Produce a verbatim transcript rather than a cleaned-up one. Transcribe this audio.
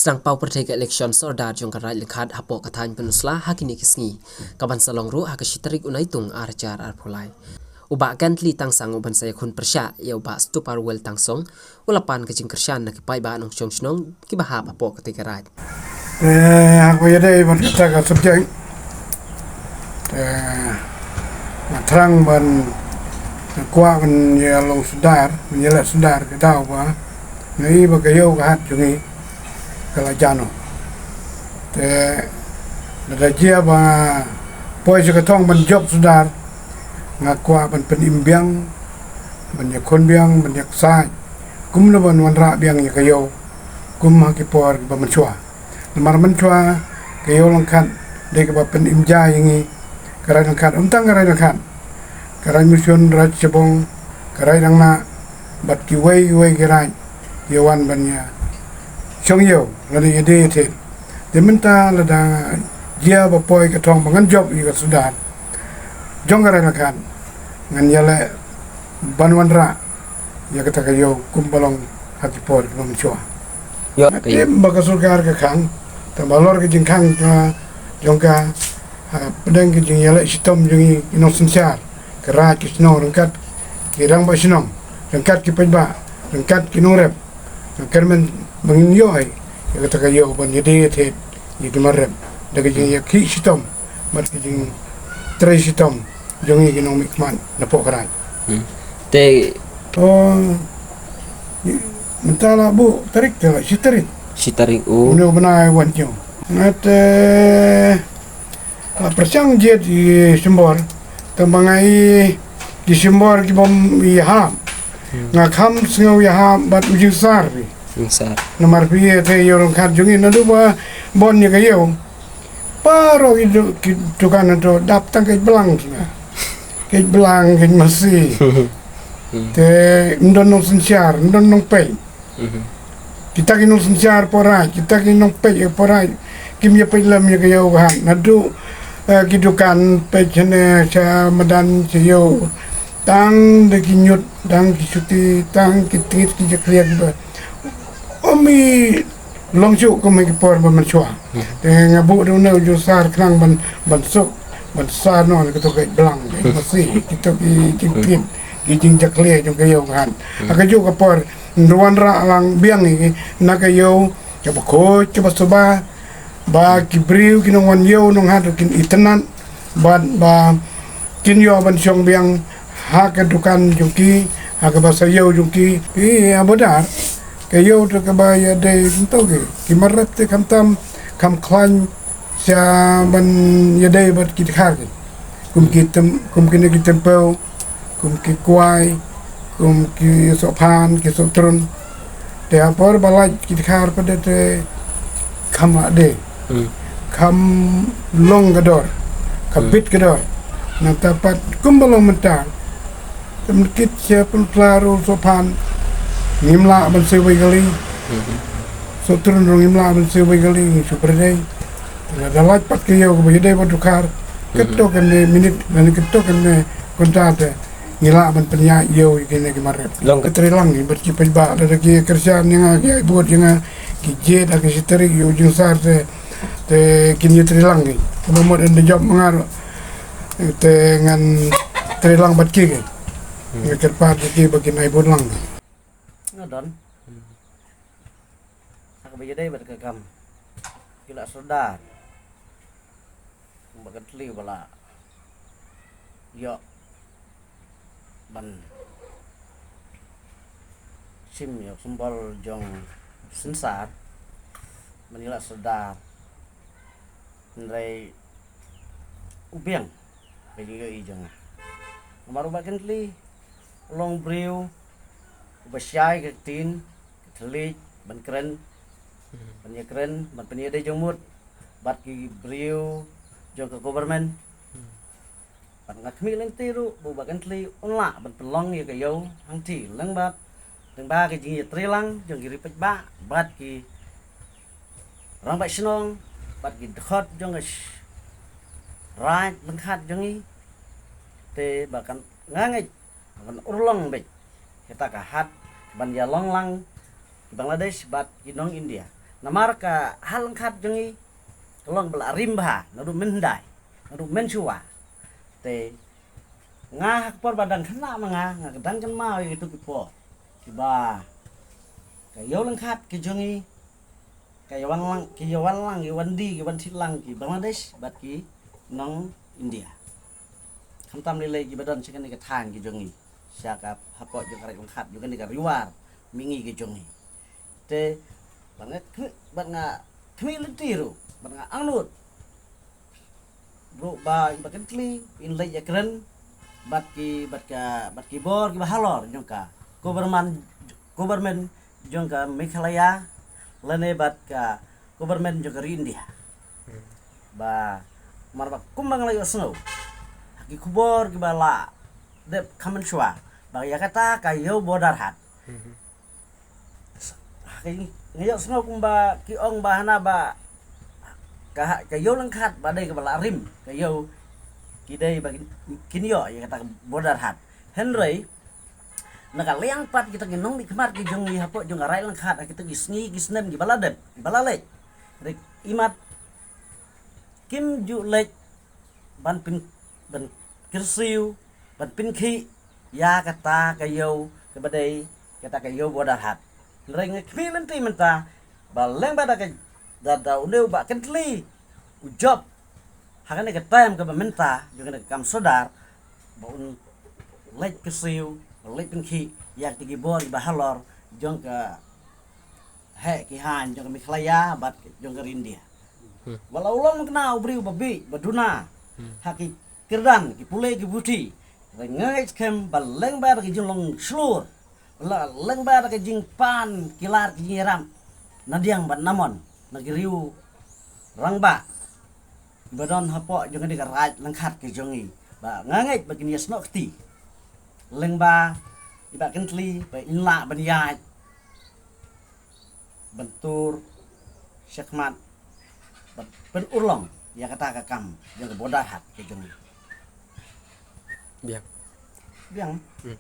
Sdang paw pyrthei ka election sordar jong ka Raid Lyngkhat hapoh ka thaiñ Pynursla ha kine ki sngi, kaban sa long ruh ha ka shi tarik u Naitung ar hajar arphew lai. U Bah Kently Tangsang uban sa ïakhun pyrshah ïa u Bah Stupar Wel Tangsong, u la pan ka jingkyrshan na ki paidbah nongshong shnong kiba hap hapoh katei ka raid. Eh, ha kaba ïadei bad kata ka subject, eh, nga thrang ban, nga kwah ban ïa long sordar, ban ïaleh sordar ka daw ba nga i ba ka ïew ka hat jong ngi ka la jano. Te lada jia ba nga poi sha ka thong ban jop sordar, nga kwah ban pynim biang, ban ïakhun biang, ban ïaksaid kumno ban wanrah biang ïa ka ïew kum ha ki por ba mynshuwa. Namar mynshuwa ka ïew Lyngkhat dei kaba pynim ja ïa ngi. Ka Raid Lyngkhat, ym tang ka Raid Lyngkhat, ka Raid Mawshun, Raid Shabong, ka Raid Rangnah bad kiwei kiwei ki raid ïa wan ban ïa shong ïew lane ïadie ïathied. Te mynta lada jia ba poi ka thong ba ngan jop ïa ka sordar jong ka Raid Lyngkhat, ngan ïaleh ban wanrah ïa kata ka ïew kumba long ha ki por kiba mynshuwa. Ïa, nga ka ïew. Tip ba ka sorkar ka khang, tang ba halor ka jingkhang ka jong ka, ha pdeng ka jingïaleh shitom jong ngi ki nongsynshar, ka raid, ka shnong, ryngkat ki rangbah shnong, ryngkat ki paidbah, ryngkat ki nongrep, ryngkat men ba ngin ïoh ai ïa kata ka ïew ban ïadie ïathied ïa ki mar rep da ka jingïakhih shitom bad ka jingtrei shitom jong ngi ki nongmihkhmat napoh ka raid. Hmm. Te, oh, mynta la buh tarik te la shi tarik. Shi tarik, oh. Une u bnai wan jong. Nga te la pyrshang jied ïa ki symbai, tang ba nga i ki symbai ki bym ïahap. Hmm. Nga kham sngew ïahap bad u jingsar phi. Jingsar. Namar phi ïa te ïew Lyngkhat jong ngi naduh ba bun ïa ka ïew. Baroh ki du-, ki dukan hangto dap tang kait blang shuh. Kait blang, kait masi. Hmm. Te ym don nongsynshar, ym don nongpeit. Mhm. Kita ki nongsynshar hapoh raid, kita ki nongpeit hapoh raid, kim ïa peit lem ïa ka ïew ka hat. Naduh, eh, ki dukan peit shane sha madan sha ïew, tang da ki ñiut, tang ki shuti, tang ki tngit, ki jakhlia ba ym i long shuh kum ha ki por ba mynshuwa. Hmm. Te nga buh da une u jingsar khnang ban, ban suk, ban sar noh na kito ki blang, ki masi, kito ki jingtngit, ki jingjakhlia jong ka ïew ka hat. Hmm. Ha kajuh ka por, ngan wanrah lang biang ïa ki na ka ïew kaba khuid kaba suba, ba ki briew ki nongwan ïew nonghat ruh kin itynnad, bad ba kin ïoh ban shong biang ha ka dukan jong ki, ha kaba sa ïew jong ki. Ki ïa bordar, ka ïew te kaba ïadei kumto ki, ki mar rep te khamtam kham khlaiñ sha ban ïadei bad ki dkhar ki. Kum ki tem-, kum kine ki tempew, kum ki kwai, kum ki sohphan, ki sohtrun. Te ha por ba lait ki dkhar pat te kham lah de. Hmm. Kham long ka dor, kham Hmm. bit ka dor. Nangta pat kumba long mynta, te mynta kit sha pynpla ruh sohphan ngim lah ban siew wei kali. Hmm. Sohtrun ruh ngim lah ban siew wei kali, ngi shu pyrthei. Te lada lait pat ka ïew kaba ïadei bad dkhar, Hmm. kato kane minit lane kato kane kynta te ngi lah ban pynïaid ïew ïa kine ki mar rep. Long ka treilang ïa bad ki paidbah, lada ki kyrshan ïa nga, ki ai vote ïa nga, ki jied ha ka shi tarik ïa u jingsar te, te kin ïa treilang ïa. Kaba mut ynda jop ma nga ruh, te ngan treilang bad ki. Hmm. Nga kyrpad ïa ki ba kin ai vote lang. Nga don. Ha kaba ïadei bad ka kam ki la sordar. Ba ka tliw ba la ïoh ban shim ïa u symbol jong synsar ban ïa la sordar. Hynrei u biang ka jingïohi jong nga. Namar u Bah Kently u long briew uba shai ka ktien ka thylliej ban kren, ban ïakren, ban pynïadei jingmut bad ki briew jong ka government. Bad nga khmih lynti ruh ba u Bah Kently un lah ban pynlong ïa ka ïew hangtei lyngba, lyngba ka jingïatreilang jong ki riewpaidbah bad ki rangbah shnong bad ki dkhot jong ka sh-, raid Lyngkhat jong ngi. Te ba kan nga ngeit ba kan urlong beit kata ka hat ban ïalong lang ki Bangladesh bad ki nong India. Namar ka ha lyngkhat jong ngi ka long ba la rim bha naduh mynhyndai, naduh mynshuwa. Te nga ha ka por ba dang khynnah ma nga, nga dang kynmaw ïa kitu ki por kiba ka ïew lyngkhat ki jong ngi ka ïa wan lang, ki ïa wan lang, ki wan die, ki wan thied lang ki Bangladesh bad ki nong India. Khamtam lei lei kiba don sha kane ka thaiñ ki jong ngi, sha ka hapoh jong ka raid lyngkhat jong kane ka Ri War Mihngi ki jong ngi. Te bad nga khmih, bad nga khmih lynti ruh, bad nga angnud ruh ba in ba kyntli in leit ïakren bad ki, bad ka, bad ki bor kiba halor jong ka government, government jong ka Meghalaya lane bad ka government jong ka ri India. Ba mar ba kumba nga la ïohsngew ha ki khubor kiba la dep kham mynshuwa ba ïa kata ka ïew Borderhat, ha ka, nga ïohsngew kumba ki ong ba hana ba ka, ka ïew lyngkhat ba dei kaba la rim ka ïew, ki dei ba kin, kin ïoh ïa kata ka Borderhat. Hynrei na ka liang pat kita ki nongmihkhmat ki jong ngi hapoh jong ka raid lyngkhat ha kita ki sngi ki snem kiba la dep, kiba la leit, hynrei imat kim ju leit ban pyn, ban kyrsiew, ban pynkhih ïa kata ka ïew kaba dei kata ka ïew Borderhat. Hynrei nga khmih lynti mynta ba lyngba da ka, da, da une u Bah Kyntli u jop ha kane ka taem kaba mynta jong kane ka kam sordar, ba un leit kyrsiew, ba leit pynkhih ïa kita ki bor kiba halor jong ka heh ki haiñ jong ka Meghalaya bad jong ka ri India. Hmm. Wat la u long kane u briew ba bieit, ba duna ha ki kyrdan ki pule ki puthi, hynrei nga ngeit skhem ba lyngba da ka jinglong shlur, ba lyngba da ka jingpan ki lad ki jingïarap nadiang bad namon na ki riew rangbah kiba don hapoh jong kane ka raid lyngkhat ka jong ngi, ba nga ngeit ba kin ïasnoh kti lyngba i Bah Kyntli ba in lah ban ïaid ban tur shakhmat ban pynurlong ïa kata ka kam jong ka Borderhat ka jong ngi. Biang. Biang. Hmm.